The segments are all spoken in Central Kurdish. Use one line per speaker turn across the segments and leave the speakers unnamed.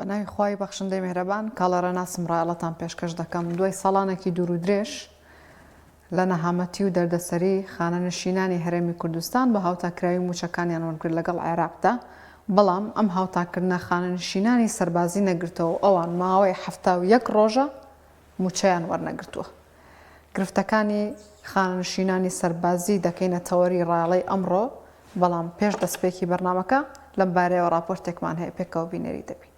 ناوی خوای بەخشندەی میهرەبان کاڵە ڕێناسم ڕایەڵەتان پێشکەش دەکەم دوای ساڵانێکی دوور و درێژ لە نەهامەتی و دەردەسەری خانەنشینانی هەرێمی کوردستان بە هاوتاکراوی مووچەکانیان وەرگرت لەگەڵ عێراقدا بەڵام ئەم هاوتاکردنە خانەنشینانی سەربازی نەگرتەوە و ئەوان ماوەی 71 ڕۆژە مووچەیان وەرنەگرتووە. گرفتەکانی خانەنشینانی سەربازی دەکەینە تەوەری ڕایەڵەی ئەمڕۆ، بەڵام پێش دەستپێکی بەرنامەکە لەم بارەیەوە ڕاپۆرتێکمان هەیە پێکەوە بینەری دەبین.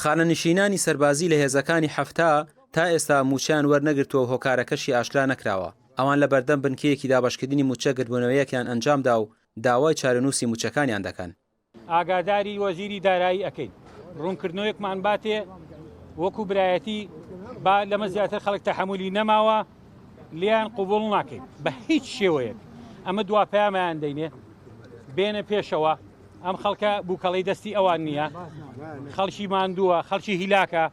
خانەنشینانی سەربازی لە هێزەکانی 70 تا ئێستا مووچەیان وەرنەگرتووە و هۆکارەکەشی ئاشکرا نەکراوە. ئەوان لە بەردەم بنکەیەکی دابەشکردنی مووچە گردبوونەوەیەکیان ئەنجامدا و داوای چارەنووسی مووچەکانیان دەکەن.
ئاگاداری وەزیری دارایی ئەکەین ڕوونکردنەوەیەکمان باتێ وەکو برایەتی با لەمە زیاتر خەڵک تەحەمولی نەماوە لێیان قوبوڵ ناکەین بە هیچ شێوەیەک ئەمە دوا پەیامیان دەینێ بێنە پێشەوە ئەم خەڵکە بووکەڵی دەستی ئەوان نییە خەڵکی ماندووە خەڵکی هیلاکە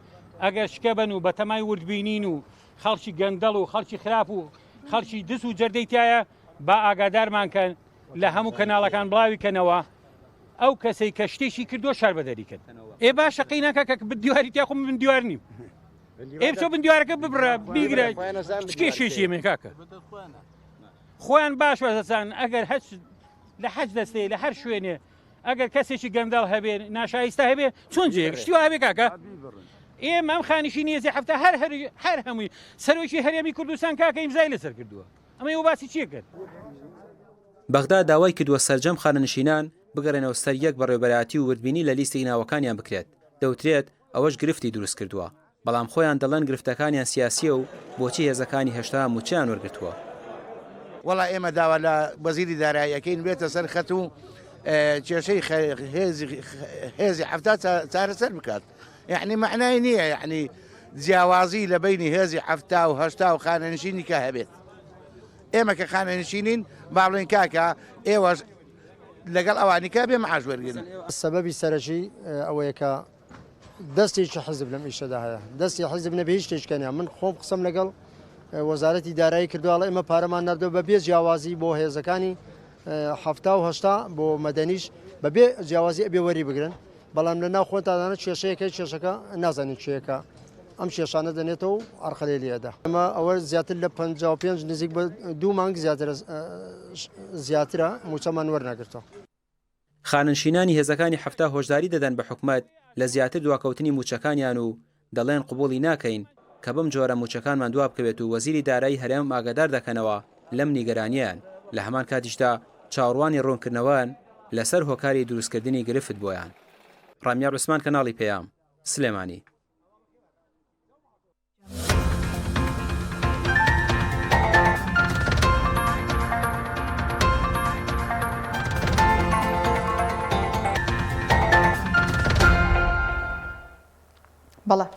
ئەگەر شکە بن و بەتەمای وردبینین و خەڵکی گەندەڵ و خەڵکی خراپ و خەڵکی دز و جەردەی تایە با ئاگادارمان کەن لە هەموو کەناڵەکان بڵاوی کەنەوە ئەو کەسەی کە شتێکی کردووە شار بەدەری کرد ئێ باشە قەی ناکا کە بن دیواری تیا خۆ من دیوار نیم ئێ بچۆ بن دیوارەکە ببڕە بیگرە چ کێشێکی ئێمە کاکە خۆیان باش وەزان ئەگەر هەچ لە حەج دەستەیە لە هەر شوێنێ ئەگەر کەسێکی گەندەڵ هەبێ ناشایستە هەبێ چۆن جێ شتی وا هەبێ کاکە ئێمە ئەم خانیشی نیەزی هەفتە هەر هەر هەر هەمووی سەرۆکی هەرێمی کوردستان کاکە ئیمزای لەسەر کردووە ئەمە ئێوە باسی چیە کرد؟
بەغدا داوای کردووە سەرجەم خانەنشینان بگەڕێنەوە سەر یەک بەڕێوەبەرایەتی و وردبینی لە لیستی ناوەکانیان بکرێت، دەوترێت ئەوەش گرفتی دروستکردووە، بەڵام خۆیان دەڵێن گرفتەکانیان سیاسییە و بۆچی هێزەکانی 80 مووچەیان وەرگرتووە.
وەڵا ئێمە داوا لە وەزیری دارایی ئەکەین بێتە سەر خەت و کێشەی هێزی 70 چارەسەر بکات. یەعنی مەعنای نییە یەعنی جیاوازی لە بەینی هێزی 70 و 80 و خانەنشینی کە هەبێت. ئێمە کە خانەنشینین با بڵێن کاکە ئێوەش لەگەڵ ئەوانی کە بێ معاش وەرگن.
سەبەبی سەرەکی ئەوەیە کە دەستێکی حزب لەم ئیشەدا هەیە دەستی حزب نەبێ هیچ شتێک نیە من خۆم قسەم لەگەڵ وەزارەتی دارایی کردووە ئەڵێ ئێمە پارەمان نردووە بە بێ جیاوازی بۆ هێزەکانی 70 بۆ مەدەنیش بەبێ جیاوازی ئەبێ وەری بگرن بەڵام لە ناو خۆتانە کێشەیەکە کێشەکە نازانین کێیەکە ئەم کێشانە دەنێتەوە و ئەرخەلێ لێدا ئەمە ئەوە زیاتر لە 55 نزیک بە دوو مانگ زیاتر زیاترە موچەمان وەرنەگرتەوە.
خانەنشینانی هێزەکانی 70 هۆشداری دەدەن بە حکومەت لە زیاتر دواکەوتنی مووچەکانیان و دەڵێن قبوڵی ناکەین کە بەم جۆرە مووچەکانمان دوابکەوێت و وەزیری دارایی هەرێم ئاگادار دەکەنەوە لەم نیگەرانییەیان، لە هەمان کاتیشدا چاوەڕوانی ڕوونکردنەوەن لەسەر هۆکاری دروستکردنی گرفت بۆیان. ڕامیار عوسمان کەناڵی پەیام، سلێمانی.
بەڵێ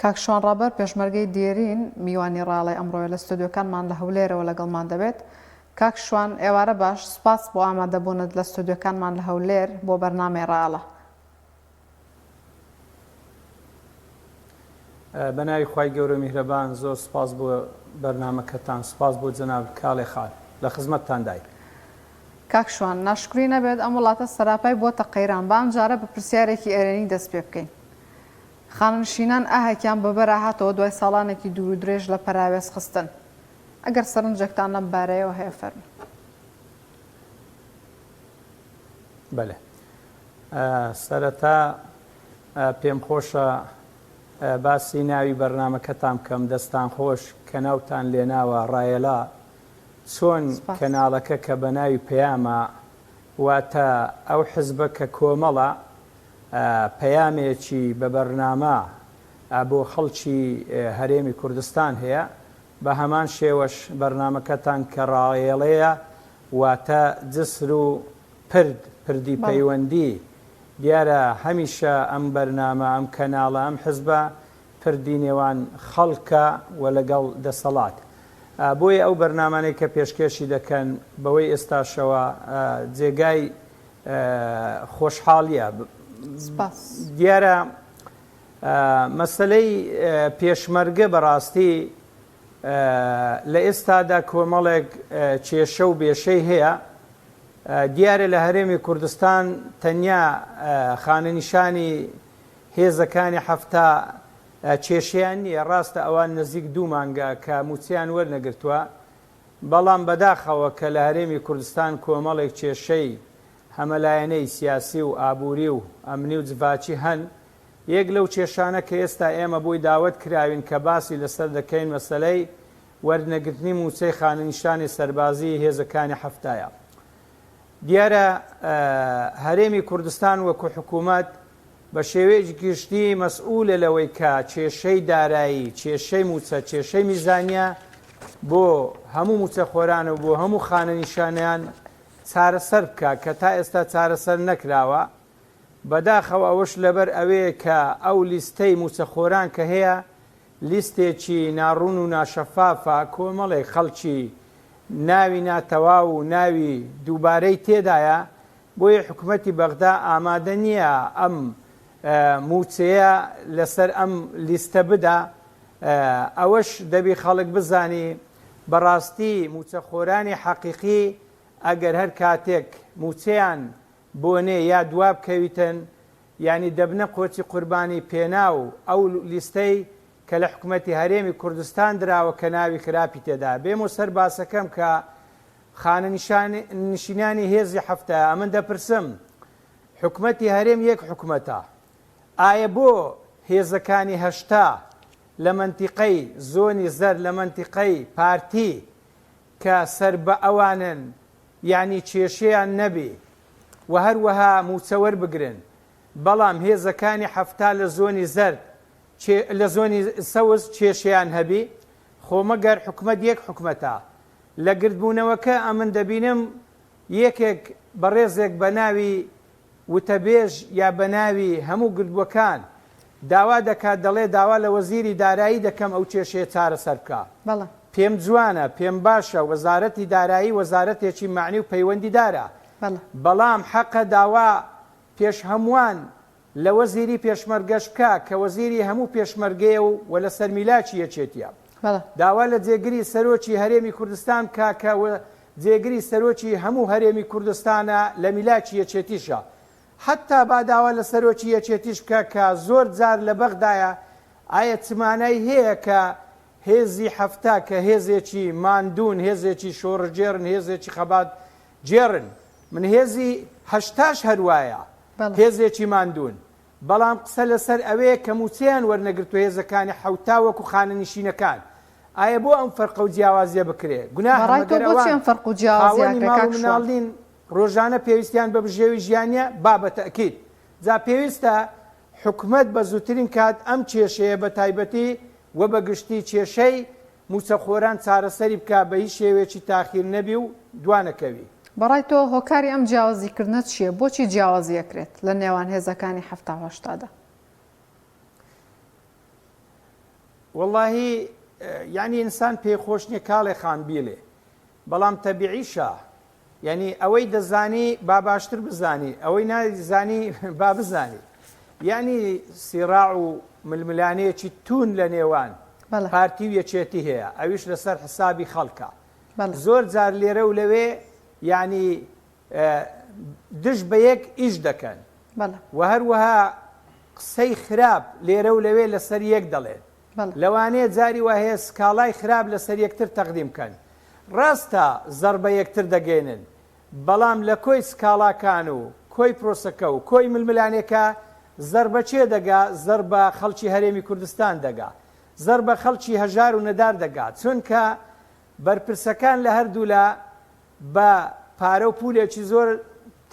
کاک شوان ڕابەر پێشمەرگەی دێرین میوانی ڕاڵەی ئەمڕۆیە لە ستۆدیۆکانمان لە هەولێرەوە لەگەڵمان دەبێت. کاک شوان ئێوارە باش سوپاس بۆ ئامادەبوونت لە ستۆدیۆکانمان لە هەولێر بۆ بەرنامەی ڕایەڵە.
بە ناوی خوای گەورە و میهرەبان زۆر سوپاس بۆ بەرنامەکەتان سوپاس بۆ جەنابت کاڵێ خان لە خزمەتتان داین.
کاک شوان، ناشکری نەبێت ئەم وڵاتە سەراپای بووەتە قەیران، با ئەمجارە بە پرسیارێکی ئەرێنی دەست پێ بکەین. خانەنشینان ئاهێکیان بە بەرا هاتەوە دوای ساڵانێکی دوور و درێژ لە پەراوێز خستن. ئەگەر سەرنجێکتان لەم بارەیەوە هەیە فەرموون.
بەلێ. سەرەتا پێم خۆشە باسی ناوی بەرنامەکەتان بکەم، دەستان خۆش کە ناوتان لێناوە ڕایەلا چۆن کەناڵەکە کە بە ناوی پەیامە واتە ئەو حزبە کە کۆمەڵە پەیامێکی بە بەرنامە بۆ خەڵکی هەرێمی کوردستان هەیە بە هەمان شێوەش بەرنامەکەتان کە ڕایەڵەیە واتە جسر و پرد پردی پەیوەندی دیارە هەمیشە ئەم بەرنامە ئەم کەناڵە ئەم حزبە پردی نێوان خەڵکە و لەگەڵ دەسەڵات. بۆیە ئەو بەرنامانەی کە پێشکێشی دەکەن بەوەی ئێستاشەوە جێگای خۆشحاڵیە.
سپاس.
دیارە مەسەلەی پێشمەرگە بەڕاستی. لە ئێستادا کۆمەڵێک کێشە و بێشەی هەیە، دیارە لە هەرێمی کوردستان تەنیا خانەنیشانی هێزەکانی 70 کێشەیان نییە، ڕاستە ئەوان نزیک دوو مانگە کە مووچەیان وەرنەگرتووە، بەڵام بەداخەوە کە لە هەرێمی کوردستان کۆمەڵێک کێشەی هەمەلایەنەی سیاسی و ئابووری و ئەمنی و جڤاکی هەن، یەک لەو کێشانە کە ئێستا ئێمە بۆی داوەت کراوین کە باسی لەسەر دەکەین مەسەلەی وەرنەگرتنی مووچەی خانەنیشانی سەربازیی هێزەکانی حەفتایە. دیارە هەرێمی کوردستان وەکو حکوومەت بە شێوەیەکی گشتی مەسئولە لەوەی کە کێشەی دارایی، کێشەی مووچە، کێشەی میزانیە بۆ هەموو مووچەخۆران و بۆ هەموو خانەنیشانیان چارەسەر بکا کە تا ئێستا چارەسەر نەکراوە. بەداخەوە ئەوەش لەبەر ئەوەیە کە ئەو لیستەی مووچەخۆران کە هەیە لیستێکی ناڕوون و ناشەفافە، کۆمەڵێک خەڵکی ناوی ناتەواو و ناوی دووبارەی تێدایە، بۆیە حکومەتی بەغدا ئامادە نییە ئەم مووچەیە لەسەر ئەم لیستە بدا، ئەوەش دەبی خەڵک بزانی بەڕاستی مووچەخۆرانی حەقیقی ئەگەر هەر کاتێک مووچەیان بۆنێ یا دوابکەویتن یانی دەبنە قۆچی قوربانی پێناو ئەو لیستەی کە لە حکومەتی هەرێمی کوردستان دراوە کە ناوی خراپی تێدایە. بێمەوە سەر باسەکەم کە خانەنشینانی هێزی حەفتایە ئەمن دەپرسم حکومەتی هەرێم یەک حکومەتە ئایە بۆ هێزەکانی 80 لە مەنتیقەی زۆنی زەرد لە مەنتیقەی پارتی کە سەر بە ئەوانن یانی کێشەیان نەبێ و هەروەها مووچە وەربگرن، بەڵام هێزەکانی 70 لە زۆنی زەرد لە زۆنی سەوز کێشەیان هەبی، خۆ مەگەر حکومەت یەک حکومەتە. لە گردبوونەوەکە ئەمن دەبینم یەکێک بەڕێزێک بە ناوی وتەبێژ یا بە ناوی هەموو گردبووەکان داوا دەکات دەڵێ داوا لە وەزیری دارایی دەکەم ئەو کێشەیە چارەسەر بکا.
بەڵێ.
پێم جوانە، پێم باشە وەزارەتی دارایی وەزارەتێکی مەعنی و پەیوەندیدارە،
بەڵێ.
بەڵام حەقە داوا پێش هەمووان لە وەزیری پێشمەرگەش بکا کە وەزیری هەموو پێشمەرگەیە و و لەسەر میلاکی یەکێتیە.
بەڵێ.
داوا لە جێگری سەرۆکی هەرێمی کوردستان بکا کە جێگری سەرۆکی هەموو هەرێمی کوردستانە لە میلاکی یەکێتیشە. حەتتا با داوا لە سەرۆکی یەکێتیش بکا کە زۆر جار لە بەغدایە ئایا چ مانای هەیە کە هێزی 70 کە هێزێکی ماندوون، هێزێکی شۆڕشگێڕن، هێزێکی خەبات گێڕن. من هێزی هەشتاش هەر وایە.
بەڵێ.
هێزێکی ماندوون. بەڵام قسە لەسەر ئەوەیە کە مووچەیان وەرنەگرتووە هێزەکانی حەوتا وەکو خانەنشینەکان. ئایا بۆ ئەم فەرقە و جیاوازیە بکرێ؟ گوناهە
بەڕای تۆ
مەگەر
بۆچی
ئەوان
ئەم فەرق و جیاوازیە
خاوەنی
ئەکرێ
ماڵ و
کاک
مناڵ
شوان؟
نین ڕۆژانە پێویستیان بە بژێوی ژیان نیە؟ با بە تەئکید. جا پێویستە حکومەت بە زووترین کات ئەم کێشەیە بە تایبەتی و بە گشتی کێشەی مووچەخۆران چارەسەری بکا بە هیچ شێوەیەکی تاخیر نەبی و دوانەکەوی.
بەڕای تۆ هۆکاری ئەم جیاوازی کردنە چییە؟ بۆچی جیاوازی ئەکرێت لە نێوان هێزەکانی 70 و هەشتادا؟
وەڵاهی یانی ئینسان پێی خۆش نیە کاڵێ خان بیڵێ بەڵام تەبیعیشە یانی ئەوەی دەزانی با باشتر بزانی ئەوەی نازانی با بزانی یانی سیڕاع و ململانێکی توون لە نێوان پارتی و یەکێتی هەیە ئەویش لەسەر حسابی خەڵکە زۆر جار لێرە و لەوێ یانی دژ بە یەک ئیش دەکەن و هەروەها قسەی خراپ لێرە و لەوێ لەسەر یەک دەڵێن لەوانەیە جاری وا هەیە سکاڵای خراپ لەسەر یەکتر تەقدیم بکەن. ڕاستە زەڕبە یەکتر دەگەینن، بەڵام لە کۆی سکاڵاکان و کۆی پرۆسەکە و کۆی ململانێکە زەڕ بە کێ دەگا؟ زەڕ بە خەڵکی هەرێمی کوردستان دەگا. زەڕ بە خەڵکی هەژار و نەدار دەگا. چونکە بەرپرسەکان لە هەردوولا بە پارە و پوولێکی زۆر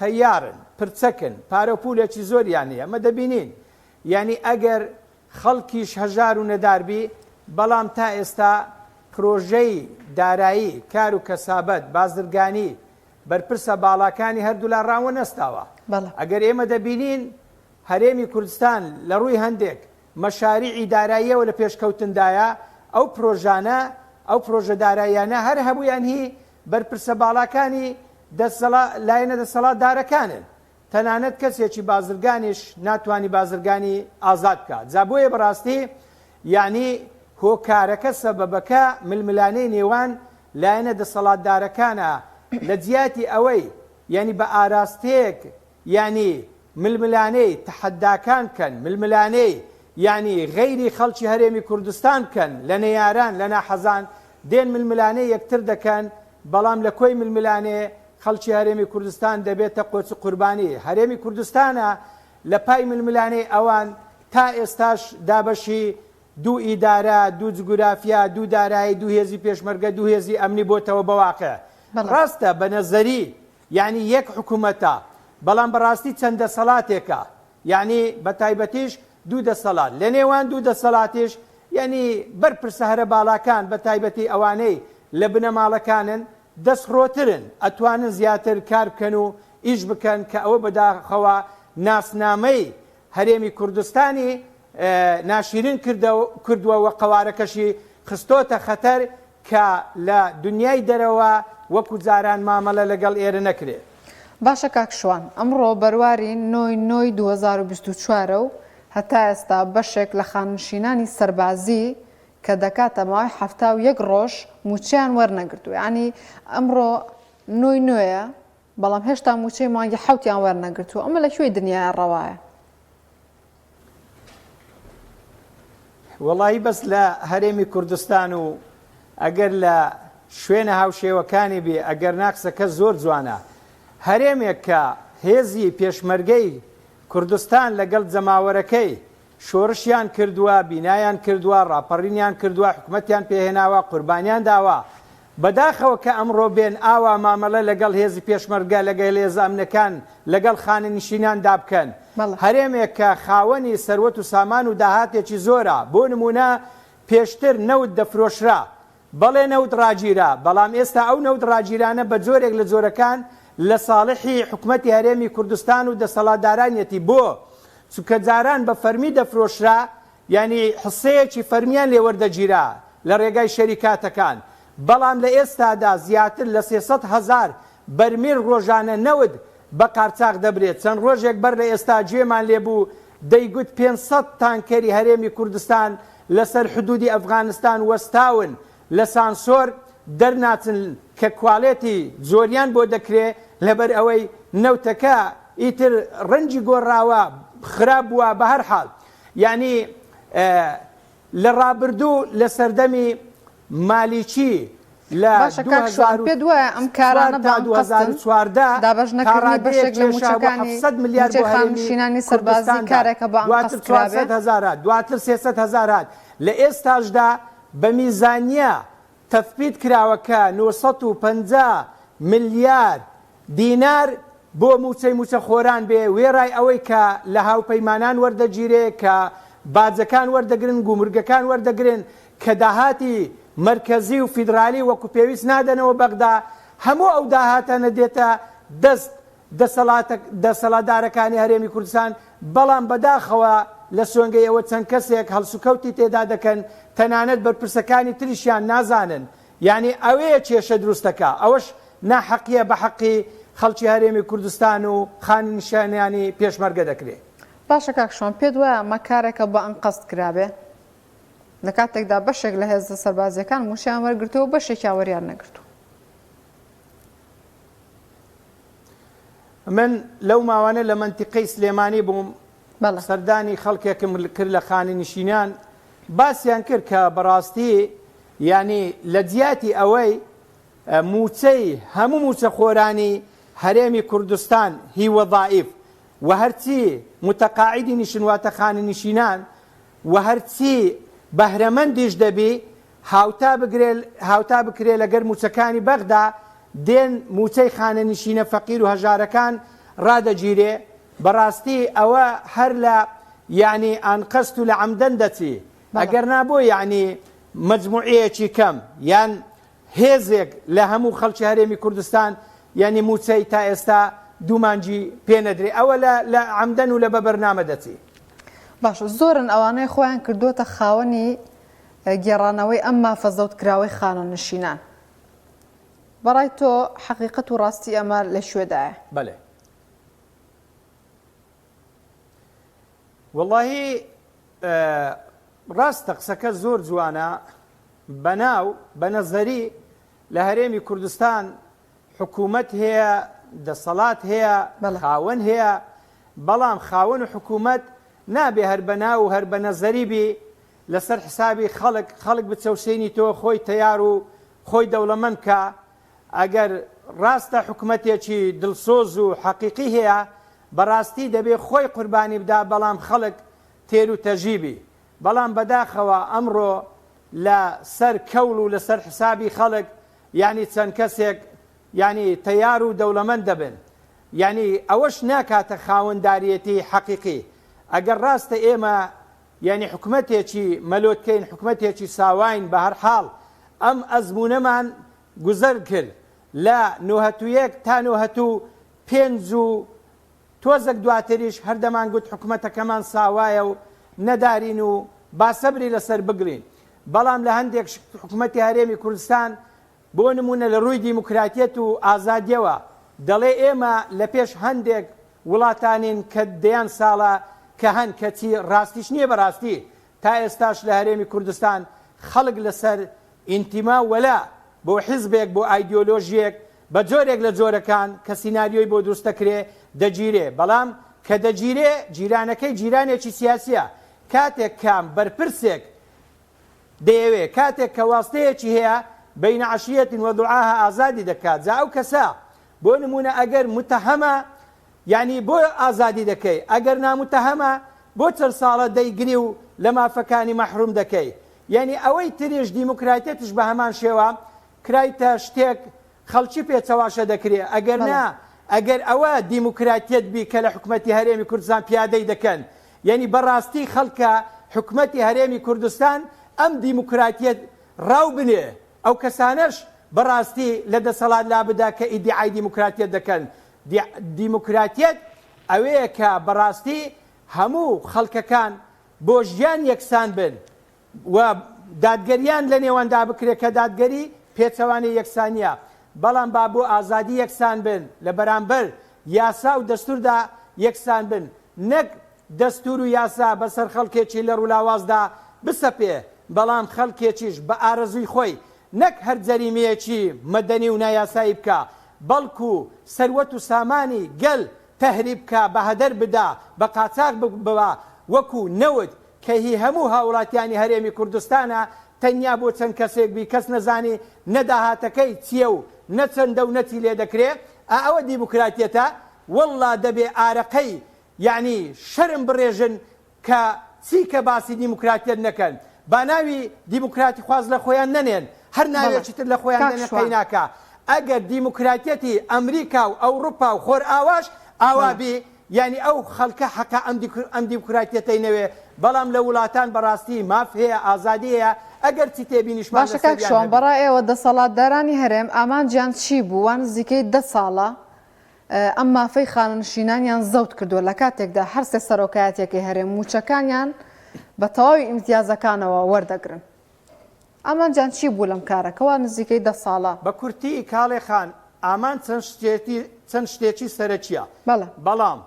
تەیارن، پرچەکن، پارە و پوولێکی زۆریان هەیە. ئەمە دەبینین. یانی ئەگەر خەڵکیش هەژار و نەدار بی، بەڵام تا ئێستا پرۆژەی دارایی، کار و کەسابەت، بازرگانی، بەرپرسە باڵاکانی هەردوولا ڕاونەستاوە. ئەگەر ئێمە دەبینین هەرێمی کوردستان لە ڕووی هەندێک مەشاریعی داراییەوە لە پێشکەوتندایە، ئەو پرۆژانە، ئەو پرۆژە داراییانە هەر هەموویان هی بەرپرسە باڵاکانی دەسەڵا، لایەنە دەسەڵاتدارەکانن. تەنانەت کەسێکی بازرگانیش ناتوانی بازرگانی ئازاد بکا جا بۆیە بەڕاستی یانی. هۆکارەکە سەبەبەکە ململانێی نێوان لایەنە دەسەڵاتدارەکانە لە جیاتی ئەوەی یانی بە ئاراستەیەک یانی ململانێی تەحەداکان بکەن، ململانێی یانی غەیری خەڵکی هەرێمی کوردستان بکەن، لە نەیاران، لە ناحەزان دێن ململانێی یەکتر دەکەن، بەڵام لە کۆی ململانێ خەڵکی هەرێمی کوردستان دەبێتە قۆچ قوربانی. هەرێمی کوردستانە لە پای ململانێی ئەوان تا ئێستاش دابەشی دوو ئیدارە، دوو جوگرافیا، دوو دارایی، دوو هێزی پێشمەرگە، دوو هێزی ئەمنی بۆتەوە بە واقع. ڕاستە بە نەزەری یەعنی یەک حکومەتە، بەڵام بەڕاستی چەند دەسەڵاتێکە، یەعنی بە تایبەتیش دوو دەسەڵات، لە نێوان دوو دەسەڵاتیش یەعنی بەرپرسە هەرە باڵاکان بە تایبەتی ئەوانەی لە بنەماڵەکانن دەستڕۆترن، ئەتوانن زیاتر کار بکەن و ئیش بکەن کە ئەوە بەداخەوە ناسنامەی هەرێمی کوردستانی ناشیرین کردوە و قەوارەکەشی خستۆتە خەتەر کە لە دنیای دەرەوە وەکو جاران مامەلە لەگەڵ ئێرە نەکرێ.
باشە کاک شوان ئەمڕۆ بەرواری نۆی نۆی 2024 ە و هەتا ئێستا بەشێک لە خانەنشینانی سەربازی کە دەکاتە ماوەی 71 ڕۆژ مووچەیان وەرنەگرتووە یانی ئەمڕۆ نۆی نۆیە بەڵام هێشتا مووچەی مانگی حەوتیان وەرنەگرتووە ئەمە لە کوێی دنیایا ڕەوایە؟
وەڵایی بەس لە هەرێمی کوردستان و ئەگەر لە شوێنە هاوشێوەکانی بێ ئەگەر نا قسەکە زۆر جوانە هەرێمێک کە هێزی پێشمەرگەی کوردستان لەگەڵ جەماوەرەکەی شۆرشیان کردووە، بینایان کردووە، ڕاپەڕینیان کردووە، حکومەتیان پێهێناوە، قوربانیان داوە. بەداخەوە کە ئەمڕۆ بێن ئاوا مامەڵە لەگەڵ هێزی پێشمەرگە، لەگەل هێزە ئەمنەکان، لەگەڵ خانەنشینان دا بکەن. هەرێمێک کە خاوەنی سەروەت و سامان و داهاتێکی زۆرە، بۆ نموونە پێشتر نەوت دەفرۆشرا، بەڵێ نەوت ڕاگیرا، بەڵام ئێستا ئەو نەوت ڕاگیرانە بە جۆرێک لە جۆرەکان لە ساڵحی حکومەتی هەرێمی کوردستان و دەسەڵاتدارانیەتی، بۆ؟ چونکە جاران بە فەرمی دەفرۆشرا، یانی حسەیەکی فەرمیان لێ وەردەگیرا لە ڕێگای شەریکاتەکان، بەڵام لە ئێستادا زیاتر لە 300 هەزار بەرمیل ڕۆژانە نەوت بە قارچاخ دەبرێت، چەند ڕۆژێک بەر لە ئێستا گوێمان لێ بوو دەیگوت 500 تانکەری هەرێمی کوردستان لەسەر حدودی ئەفغانستان وەستاون لە سانسۆر دەرناچن کە کوالێتی زۆریان بۆ دەکرێ لەبەر ئەوەی نەوتەکە ئیتر ڕەنگی گۆڕاوە خراپ بووە بەهەرحاڵ یانی لە ڕابردوو لە سەردەمی مالیکی لە
باشە کاک شوان پێت وایە ئەم
2004
کارانە بە
تا
ئەنقەستن؟
2014
دابەش
تا
نەکردنی
ڕادەیەک
بەشێک لە
کێشا بۆ
مووچەکانی
700 ملیار
مووچەی
بۆ هەرێمی
خانەنشینانی سەربازی
کوردستان داد
کارێکە بە
دواتر
ئەنقەست کرابێ؟
400 هەزار هات دواتر 300 هەزار هات لە ئێستاشدا بە میزانیە تەسبیت کراوە کە 950 ملیار دینار بۆ مووچەی مووچەخۆران بێ، وێڕای ئەوەی کە لە هاوپەیمانان وەردەگیرێ، کە باجەکان وەردەگرن، گومرگەکان وەردەگرن، کە داهاتی مەرکەزی و فیدرالی وەکو پێویست نادەنەوە بەغدا، هەموو ئەو داهاتانە دێتە دەست دەسەڵاتدارەکانی هەرێمی کوردستان، بەڵام بەداخەوە لە سۆنگەی ئەوە چەند کەسێک هەڵسوکەوتی تێدا دەکەن، تەنانەت بەرپرسەکانی تریشیان نازانن، یانی ئەوەیە کێشە دروستەکا، ئەوەش ناحەقیە بە حەقی خەڵکی هەرێمی کوردستان و خانەنشینانی پێشمەرگە دەکرێ.
باشە کاک شوان پێت وایە ئەمە کارێکە بە ئەنقەست کرابێ؟ لە کاتێکدا بەشێک لە هێزە سەربازییەکان مووچەیان وەرگرتووە و بەشێکیان وەریان نەگرتووە.
من لەو ماوانە لە مەنتیقەی سلێمانی بووم،
بەڵێ.
سەردانی خەڵکێکم کرد لە خانەنشینان، باسیان کرد کە بەڕاستی یانی لە جیاتی ئەوەی مووچەی هەموو مووچەخۆرانی هەرێمی کوردستان هی وەزائیف و هەرچی متقاعدی نیشن واتە خانەنشینان و هەرچی بەهرەمەندیش دەبی هاوتا بگرێ هاوتا بکرێ لەگەر مووچەکانی بەغدا دێن مووچەی خانەنشینە فەقیر و هەژارەکان ڕادەگیرێ بەڕاستی ئەوە هەر لە یانی ئانقەست و لە عەمدەن دەچی ئەگەر نا بۆ یەعنی مەجموعەیەکی کەم یان هێزێک لە هەموو خەڵکی هەرێمی کوردستان یانی مووچەی تا ئێستا دوو مانگی پێ نەدرێ ئەوە لە لە عەمدەن و لە بە بەرنامە دەچی.
باشە زۆرن ئەوانەی خۆیان کردووەتە خاوەنی گێڕانەوەی ئەم مافە زەوتکراوەی خانەنشینان. بەڕای تۆ حەقیقەت و ڕاستی ئەمە لە کوێدایە؟
بەلێ. وەڵاهی. ڕاستە قسەکە زۆر جوانە بەناو بە نەزەری لە هەرێمی کوردستان حکوومەت هەیە دەسەڵات هەیە خاوەن هەیە بەڵام خاوەن و حکوومەت نابێ هەر بەناو و هەر بە نەزەری بی لەسەر حسابی خەڵک خەڵک بچەوسێنی تۆ خۆی تەیار و خۆی دەوڵەمەند کا ئەگەر ڕاستە حکومەتێکی دڵسۆز و حەقیقی هەیە بەڕاستی دەبێ خۆی قوربانی بدا بەڵام خەڵک تێر و تەژی بی بەڵام بەداخەوە ئەمڕۆ لە سەر کەوڵ و لە سەر حسابی خەڵک یانی چەند کەسێک یانی تەیار و دەوڵەمەند دەبن یانی ئەوەش ناکاتە خاوەنداریەتی حەقیقی ئەگەر ڕاستە ئێمە یانی حکومەتێکی مەلۆتکەین حکومەتێکی ساواین بە هەر حاڵ ئەم ئەزموونەمان گوزەر کرد لە نۆهەت و یەک تا نۆهەت و پێنج و تۆزەک دواتریش هەر دەمانگوت حکومەتەکەمان ساوایە و نەدارین و با سەبری لەسەر بگرین بەڵام لە هەندێک شت حکومەتی هەرێمی کوردستان بۆ نموونە لە ڕووی دیموکراتیەت و ئازادیەوە دەڵێ ئێمە لە پێش هەندێک وڵاتانین کە دەیان ساڵە کە هەن کەچی ڕاستیش نییە بەڕاستی تا ئێستاش لە هەرێمی کوردستان خەڵک لەسەر ئینتیما و وەلا بۆ حیزبێک بۆ ئایدیۆلۆژییەک بە جۆرێک لە جۆرەکان کە سیناریۆی بۆ دروست دەکرێ دەگیرێ بەڵام کە دەگیرێ جیرانەکەی جیرانێکی سیاسیە کاتێک کام بەرپرسێک دەیەوێ کاتێک کە واستەیەکی هەیە بین عشیە و ضحاها ئازادی دەکات جا ئەو کەسە بۆ نمونە ئەگەر متهەمە یانی بۆ ئازادی دەکەی ئەگەر ناموتەهەمە بۆ چەند ساڵە دەیگری و لە مافەکانی مەحروم دەکەی یانی ئەوەی تریش دیموکراتیەتش بە هەمان شێوە کرایتە شتێک خەڵکی پێ چەواشە دەکرێ ئەگەر نا ئەگەر ئەوە دیموکراتیەت بی کە لە حکومەتی هەرێمی کوردستان پیادەی دەکەن یانی بەڕاستی خەڵکە حکومەتی هەرێمی کوردستان ئەم دیموکراتیەت ڕاو بنێ ئەو کەسانەش بەڕاستی لە دەسەڵات لابدا کە ئیدیعای دیموکراتیەت دەکەن دیموکراتیەت ئەوەیە کە بەڕاستی هەموو خەڵکەکان بۆ ژیان یەکسان بن و دادگەریان لە نێواندا بکرێت کە دادگەری پێچەوانەی یەکسانیە بەڵام با بۆ ئازادی یەکسان بن لە بەرامبەر یاسا و دەستوردا یەکسان بن نەک دەستور و یاسا بەسەر خەڵکێکی لەڕولاوازدا بسەپێ بەڵام خەڵکێکیش بە ئارەزووی خۆی نەک هەر جەریمەیەکی مەدەنی و نایاسایی بکا بەڵکو سەروەت و سامانی گەل تەهریب بکا بە هەدەر بدا بە قاچاغ ببا وەکو نەوت کە هی هەموو هاوڵاتیانی هەرێمی کوردستانە تەنیا بۆ چەند کەسێک بی کەس نەزانی نە داهاتەکەی چیە و نە چەندە و نە چی لێ دەکرێ ئا ئەوە دیموکراتیەتە واللە دەبێ ئارەقەی یەعنی شەرم بڕێژن کە چی کە باسی دیموکراتیەت نەکەن با ناوی دیموکراتیخواز لە خۆیان نەنێن هەر ناوێکی تر لە خۆیان دەنێن قەیناکا ئەگەر دیموکراتیەتی ئەمریکا و ئەوڕوپا و خۆرئاواش ئاوا بی یانی ئەو خەڵکە حەقە ئەم دیموکراتیەتەی نەوێ بەڵام لە وڵاتان بەڕاستی ماف هەیە ئازادی هەیە ئەگەر چی تێبینیشمان
باشە کاک
لەسەریان
شوان
هەبی.
بەڕای ئێوە دەسەڵاتدارانی هەرێم ئامانجیان چی بوو وا نزیکەی دە ساڵە ئەم مافەی خانەنشینانیان زەوت کردووە لە کاتێکدا هەرسێ سەرۆکایەتیەکەی هەرێم مووچەکانیان بە تەواوی ئیمتیازەکانەوە وەردەگرن. ئامانجیان چی بوو لەم کارە کەوا نزیکەی دە ساڵە؟
بە کورتی کاڵێ خان ئامانج چەند شتێتی چەند شتێکی سەرەکیە
بەڵێ.
بەڵام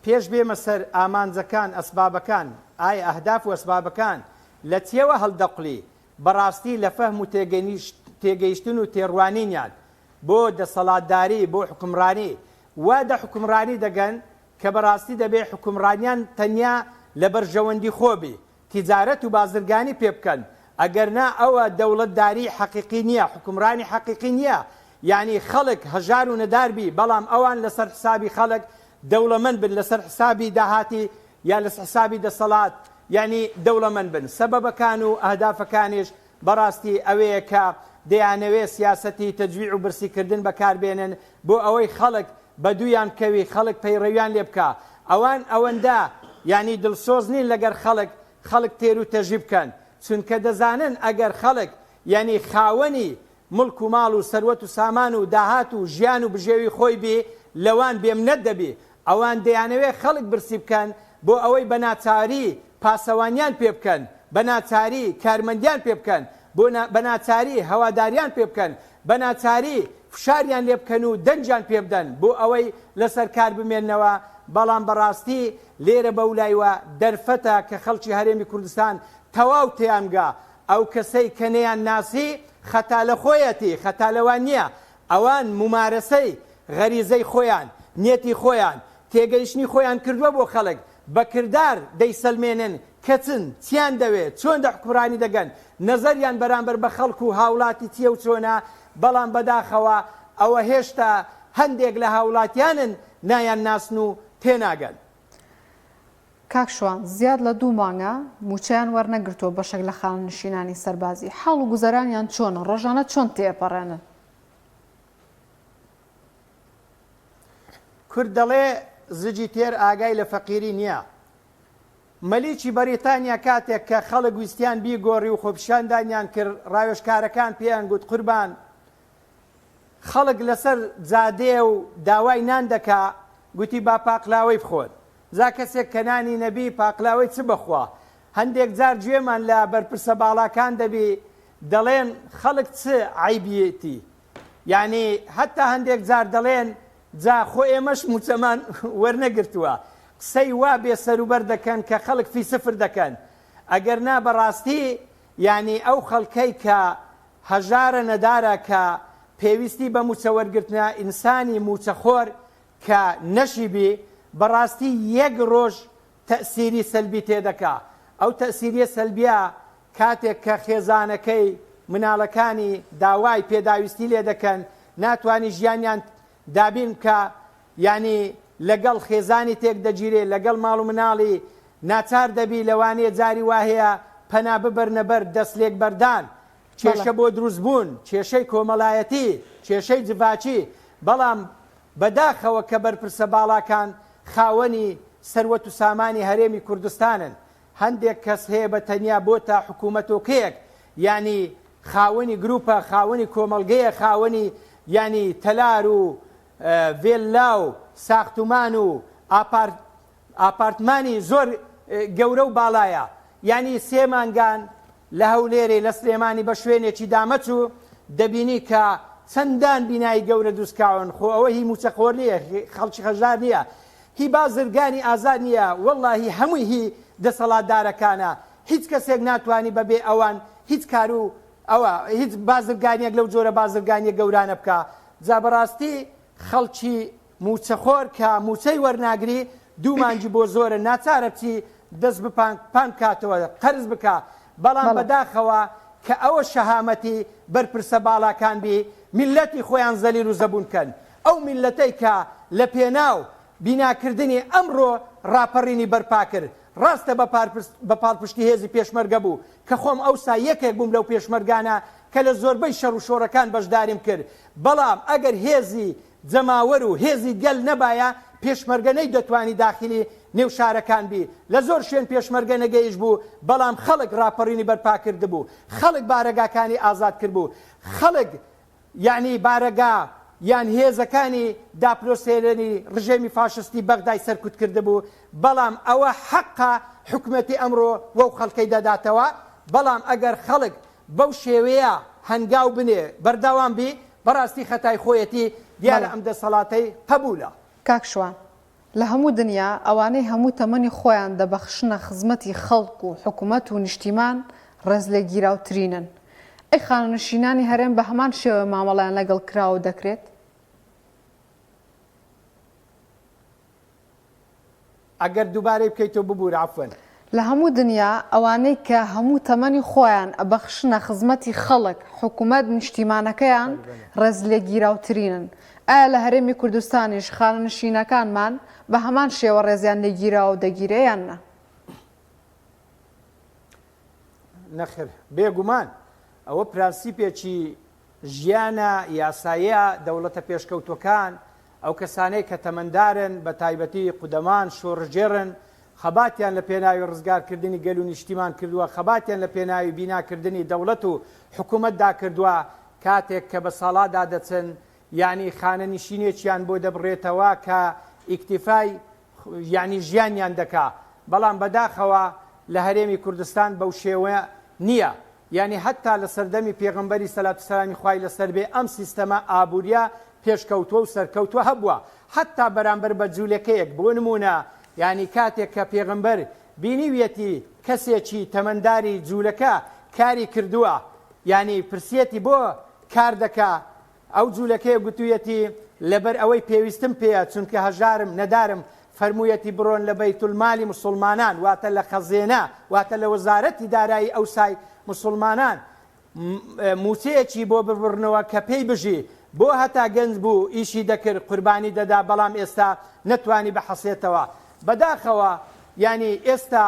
پێش بێمە سەر ئامانجەکان ئەسبابەکان ئایا ئەهداف و ئەسبابەکان لە چیەوە هەڵدەقوڵی بەڕاستی لە فەهم و تێگەیشتن و تێڕوانینیان بۆ دەسەڵاتداری، بۆ حوکمڕانی، وا دە حوکمڕانی دەگەن کە بەڕاستی دەبێ حوکمڕانیان تەنیا لە بەرژەوەندی خۆ بی، تیجارەت و بازرگانی پێ بکەن، ئەگەر نا ئەوە دەوڵەتداریی حەقیقی نییە، حوکمڕانی حەقیقی نییە، یانی خەڵک هەژار و نەدار بی، بەڵام ئەوان لەسەر حسابی خەڵک دەوڵەمەند بن، لەسەر حسابی داهاتی یا لەس حسابی دەسەڵات یانی دەوڵەمەند بن. سەبەبەکان و ئەهدافەکانیش بەڕاستی ئەوەیە کە دەیانەوێ سیاسەتی تەجویع و برسیکردن بەکار بێنن بۆ ئەوەی خەڵک بە دوویان بکەوی خەڵک پەیڕەویان لێ بکا ئەوان ئەوەندە یانی دڵسۆز نین لەگەر خەڵک خەڵک تێر و تەژی بکەن چونکە دەزانن ئەگەر خەڵک یانی خاوەنی موڵک و ماڵ و سەروەت و سامان و داهات و ژیان و بژێوی خۆی بی لەوان بێمنەت دەبی ئەوان دەیانەوێ خەڵک برسی بکەن بۆ ئەوەی بە ناچاری پاسەوانیان پێ بکەن، بە ناچاری کارمەندیان پێ بکەن، بۆ بە ناچاری هەواداریان پێ بکەن، بە ناچاری فشاریان لێ بکەن و دەنگیان پێ بدەن بۆ ئەوەی لەسەر کار بمێننەوە، بەڵام بەڕاستی لێرە بەولایوە دەرفەتە کە خەڵکی هەرێمی کوردستان. تەواو تێیانگا، ئەو کەسەی کە نەیان ناسی خەتا لە خۆیەتی خەتا لەوان نیە، ئەوان مومارەسەی غەریزەی خۆیان، نیەتی خۆیان، تێگەیشتنی خۆیان کردوە بۆ خەڵک، بە کردار دەیسەلمێنن کە چن، چیان دەوێ، چۆن دە حوکمڕانی دەگەن، نەزەریان بەرامبەر بە خەڵک و هاوڵاتی چیە و چۆنە، بەڵام بەداخەوە ئەوە هێشتا هەندێک لە هاوڵاتیانن نایانناسن و تێناگەن.
کاک شوان، زیاد لە دوو مانگە مووچەیان وەرنەگرتووە بەشێک لە خانەنشینانی سەربازی، حاڵ و گوزەرانیان چۆنە، ڕۆژانە چۆن تێئەپەڕێنن؟
کورد دەڵێ زجی تێر ئاگای لە فەقیری نیە. مەلیکی بەریتانیا کاتێک کە خەڵک ویستیان بیگۆڕی و خۆپیشاندانیان کرد ڕاوێژکارەکان پێیان گوت قوربان خەڵک لەسەر جادەیە و داوای نان دەکا گوتی با پاقلاوەی بخۆن جا کەسێک کە نانی نەبی پاقلاوەی چ بخوا هەندێک جار گوێمان لە بەرپرسە باڵاکان دەبی دەڵێن خەڵک چ عەیبیەتی یانی هەتا هەندێک جار دەڵێن جا خۆ ئێمەش موچەمان وەرنەگرتووە قسەی وا بێ سەروبەر دەکەن کە خەڵک فی سفر دەکەن ئەگەر نا بەڕاستی یانی ئەو خەڵکەی کە هەژارە نەدارە کە پێویستی بە موچە وەرگرتنە ئینسانی موچەخۆر کە نەشیبی بەڕاستی یەک ڕۆژ تەئسیری سەلبی تێدەکا ئەو تەئسیریە سەلبیە کاتێک کە خێزانەکەی مناڵەکانی داوای پێداویستی لێ دەکەن ناتوانی ژیانیان دابین بکا یانی لەگەڵ خێزانی تێک دەگیرێ لەگەڵ ماڵ و مناڵی ناچار دەبی لەوانەیە جاری واهەیە پەنا ببەرنە بەر دەست لێک بەردان کێشە بۆ دروست بوون کێشەی کۆمەڵایەتی کێشەی جڤاکی بەڵام بەداخەوە کە بەرپرسە باڵاکان خاوەنی سەروەت و سامانی هەرێمی کوردستانن هەندێک کەس هەیە بە تەنیا بۆتە حکومەتۆکەیەک یانی خاوەنی گروپە خاوەنی کۆمەڵگەیە خاوەنی یانی تەلار و ڤێللا و ساختومان و ئاپارت ئاپارتمانی زۆر گەورە و باڵایە یانی سێ مانگان لە هەولێرێ لە سلێمانی بە شوێنێکی دامەچوو دەبینی کە چەندان بینای گەورە دروستکاون خۆ ئەوە هی موچەخۆر نییە خەڵکی هەژار نییە هی بازرگانی ئازاد نییە وەڵڵا هی هەمووی هی دەسەڵاتدارەکانە هیچ کەسێک ناتوانی بەبێ ئەوان هیچ کار و ئەوە هیچ بازرگانیەک لەو جۆرە بازرگانیە گەورانە بکا جا بەڕاستی خەڵکی مووچەخۆر کە مووچەی وەرناگری دوو مانگی بۆ زۆرە ناچارە بچی دەست بپان پان بکاتەوە قەرز بکا بەڵام بەداخەوە کە ئەوە شەهامەتی بەرپرسە باڵاکان بی میللەتی خۆیان زەلیل و زەبوون بکەن ئەو میللەتەی کە لە پێناو بیناکردنی ئەمڕۆ ڕاپەڕینی بەرپا کرد ڕاستە بە پاڵپشتی هێزی پێشمەرگە بوو کە خۆم ئەوسا یەکێک بووم لەو پێشمەرگانە کە لە زۆربەی شەڕ و شۆڕەکان بەشداریم کرد بەڵام ئەگەر هێزی جەماوەر و هێزی گەل نەبایە پێشمەرگە نەیدەتوانی داخیلی نێو شارەکان بی، لە زۆر شوێن پێشمەرگە نەگەیشبوو بەڵام خەڵک ڕاپەڕینی بەرپا کردبوو، خەڵک بارەگاکانی ئازاد کردبوو، خەڵک یانی بارەگا یان هێزەکانی داپلۆسێنەری ڕژێمی فاشستی بەغدای سەرکوت کردبوو، بەڵام ئەوە حەقە حکومەتی ئەمڕۆ وەو خەڵکەی دەداتەوە، بەڵام ئەگەر خەڵک بەو شێوەیە هەنگاو بنێ بەرداوام بی بەڕاستی خەتای خۆیەتی دیارە ئەم دەسەڵاتەی قەبولە.
کاک شوان لە هەموو دنیا ئەوانەی هەموو تەمەنی خۆیان دەبەخشنە خزمەتی خەڵک و حکومەت و نیشتیمان ڕێزلێگیراوترینن. ئەی خانەنشینانی هەرێم بە هەمان شێوە مامەڵەیان لەگەڵ کراوە و دەکرێت؟
ئەگەر دووبارەی بکەیتەوە ببورە عەفوەن.
لە هەموو دنیا ئەوانەی کە هەموو تەمەنی خۆیان ئەبەخشنە خزمەتی خەڵک، حکومەت، نیشتیمانەکەیان ڕێزلێگیراوترینن. ئایا لە هەرێمی کوردستانیش خانەنشینەکانمان بە هەمان شێوە ڕێزیان لێگیراوە و دەگیرێ یان نا؟
نەخێر بێگومان ئەوە پرەنسیپێکی ژیانە یاساییە دەوڵەتە پێشکەوتوەکان ئەو کەسانەی کە تەمەندارن بە تایبەتی قودەمان شۆڕشگێڕن خەباتیان لە پێناوی ڕزگارکردنی گەل و نیشتیمان کردووە خەباتیان لە پێناوی بیناکردنی دەوڵەت و حکومەتدا کردووە کاتێک کە بە ساڵادا دەچن یانی خانەنشینێکیان بۆ دەبڕێتەوە کە ئیکتیفای یانی ژیانیان دەکا بەڵام بەداخەوە لە هەرێمی کوردستان بەوشێوە نییە یانی هەتا لە سەردەمی پێغەمبەری سەلات و سەلامی خوای لەسەر بێ ئەم سیستەمە ئابووریە پێشکەوتوە و سەرکەوتوە هەبووە هەتا بەرامبەر بە جولەکەیەک بۆ نموونە یانی کاتێک کە پێغەمبەر. بینیویەتی کەسێکی تەمەنداری جوولەکە کاری کردووە یانی پرسیەتی بۆ کار دەکا ئەو جوولەکەیە گوتوویەتی لەبەر ئەوەی پێویستم پێیە چونکە هەژارم نەدارم فەرموویەتی بڕۆن لە بەیتولمالی موسوڵمانان واتە لە خەزێنە واتە لە وەزارەتی دارایی ئەوسای موسوڵمانان مووچەیەکی بۆ ببڕنەوە کە پێی بژی، بۆ هەتا گەنج بوو ئیشی دەکرد قوربانی دەدا بەڵام ئێستا نەتوانی بحەسێتەوە بەداخەوە یانی ئێستا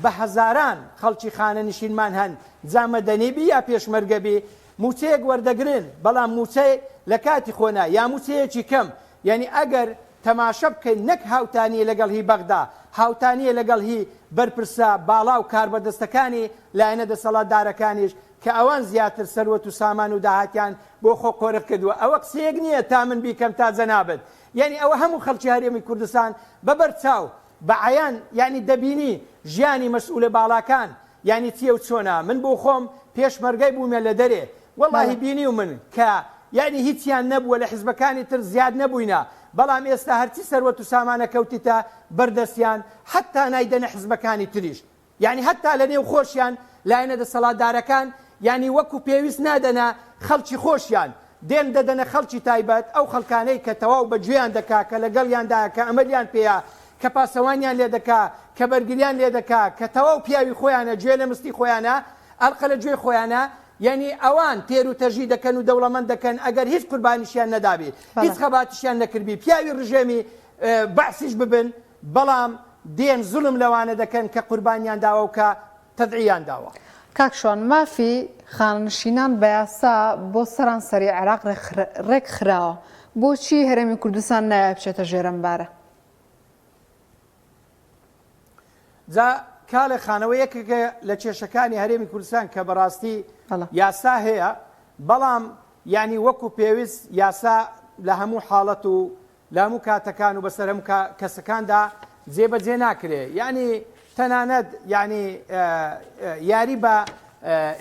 بە هەزاران خەڵکی خانەنشینمان هەن جا مەدەنی بی یا پێشمەرگە بی مووچەیەک وەردەگرن بەڵام مووچەی لە کاتی خۆنا یا مووچەیەکی کەم یانی ئەگەر تەماشە بکەین نەک هاوتانیە لەگەڵ هی بەغدا، هاوتانیە لەگەڵ هی بەرپرسە باڵا و کاربەدەستەکانی لایەنە دەسەڵاتدارەکانیش کە ئەوان زیاتر سەروەت و سامان و داهاتیان بۆ خۆ قۆرخ کردوە. ئەوە قسەیەک نیە تا من بیکەم تا جەنابت. یانی ئەوە هەموو خەڵکی هەرێمی کوردستان بە بەر چاو، بە عەیان یانی دەبینی ژیانی مەسئولە باڵاکان یانی چیە و چۆنە من بۆ خۆم پێشمەرگەی بوومە لە دەرێ وەڵاهی بینیومن کە یانی هیچیان نەبووە لە حزبەکانی تر زیاد نەبووینە بەڵام ئێستا هەرچی سەروەت و سامانە کەوتیتە بەر دەستیان حەتا نایدەنە حزبەکانی تریش یانی حەتا لە نێو خۆشیان لایەنە دەسەڵاتدارەکان یانی وەکو پێویست نادەنە خەڵکی خۆشیان دێن دەدەنە خەڵکی تایبەت، ئەو خەڵکانەی کە تەواو بە گوێیان دەکا، کە لەگەڵیاندایە، کە ئەمەلیان پێیە، کە پاسەوانیان لێ دەکا، کە بەرگریان لێ دەکا، کە تەواو پیاوی خۆیانە، گوێ لە مستی خۆیانە، ئەڵقە لە گوێی خۆیانە، یانی ئەوان تێر و تەژی دەکەن و دەوڵەمەند دەکەن، ئەگەر هیچ قوربانیشیان نەدابی، هیچ خەباتیشیان نەکردبی، پیاوی ڕژێمی بەعسیش ببن، بەڵام دێن زوڵم لەوانە دەکەن کە قوربانیان داوە و کە تەدعیان داوە.
کاک شوان، مافی خانەنشینان بە یاسا بۆ سەرانسەری عێراق رێکخراوە، بۆچی هەرێمی کوردستان نایەوێ بچێتە ژێر ئەم بارە؟
جا کاڵێ خان ئەوە یەکێکە لە کێشەکانی هەرێمی کوردستان کە بەڕاستی یاسا هەیە بەڵام یانی وەکو پێویست یاسا لە هەموو حاڵەت و لە هەموو کاتەکان و بەسەر هەموو کەسەکاندا جێبەجێ ناکرێ یانی تەنانەت یانی یاری بە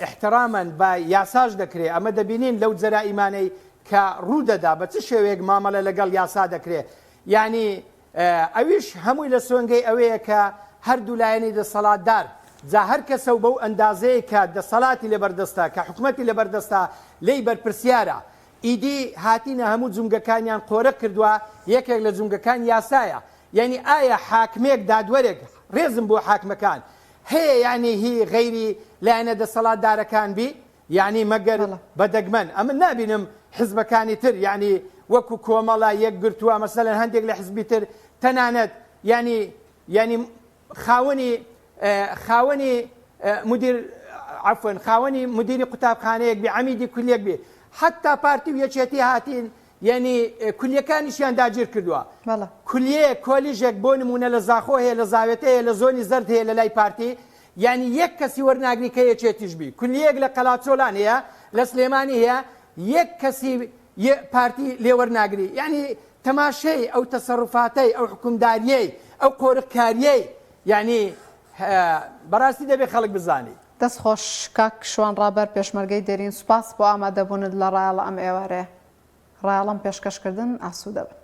ئیحترامەن بە یاساش دەکرێ ئەمە دەبینین لەو جەرائیمانەی کە ڕوو دەدا بە چ شێوەیەک مامەلە لەگەڵ یاسا دەکرێ یانی ئەویش هەمووی لە سۆنگەی ئەوەیە کە هەردوو لایەنی دەسەڵاتدار جا هەر کەسە و بەو ئەندازەیە کە دەسەڵاتی لەبەردەستە کە حکومەتی لەبەردەستە لێی بەرپرسیارە ئیدی هاتینە هەموو جومگەکانیان قۆرغ کردوە یەکێک لە جومگەکان یاسایە یانی ئایا حاکمێک دادوەرێک ڕێزم بۆ حاکمەکان هەیە یانی هی غەیری لایەنە دەسەڵاتدارەکان بی یانی مەگەر بە دەگمەن ئەمن نابینم حزبەکانی تر یانی وەکو کۆمەڵە یەکگرتووە مەسەلەن هەندێک لە حزبی تر تەنانەت یانی یانی خاوەنی خاوەنی مدیر عفوا خاوەنی مدیری قوتابخانەیەک بی عەمیدی کولیەک بی حتا پارتی و یەکێتی هاتین یعنی کولیەکانیشیان داگیر کردووە کولیەیەک کۆلیژێک بۆ نمونە لە زاخۆ هەیە لە زاوێتە هەیە لە زۆنی زەرد هەیە لە لای پارتی یعنی یەک کەسی وەرناگری کە یەکێتیش بی کولیەک لە قەلاچۆلان هەیە لە سلێمانی هەیە یەک کەسی پارتی لێوەرناگری یعنی تەماشەی ئەو تەسەروفاتەی ئەو حوکمداریەی ئەو قۆرخکاریەی یانی بەراستی دەبێ خەڵک بزانی.
دەست خۆش کاک شوان ڕابەر پێشمەرگەی دێرین سوپاس بۆ ئامادەبوونت لە ڕایەڵە ئەم ئێوارەیە ڕایەڵەم پێشکەش کردن ئاسوودە بن.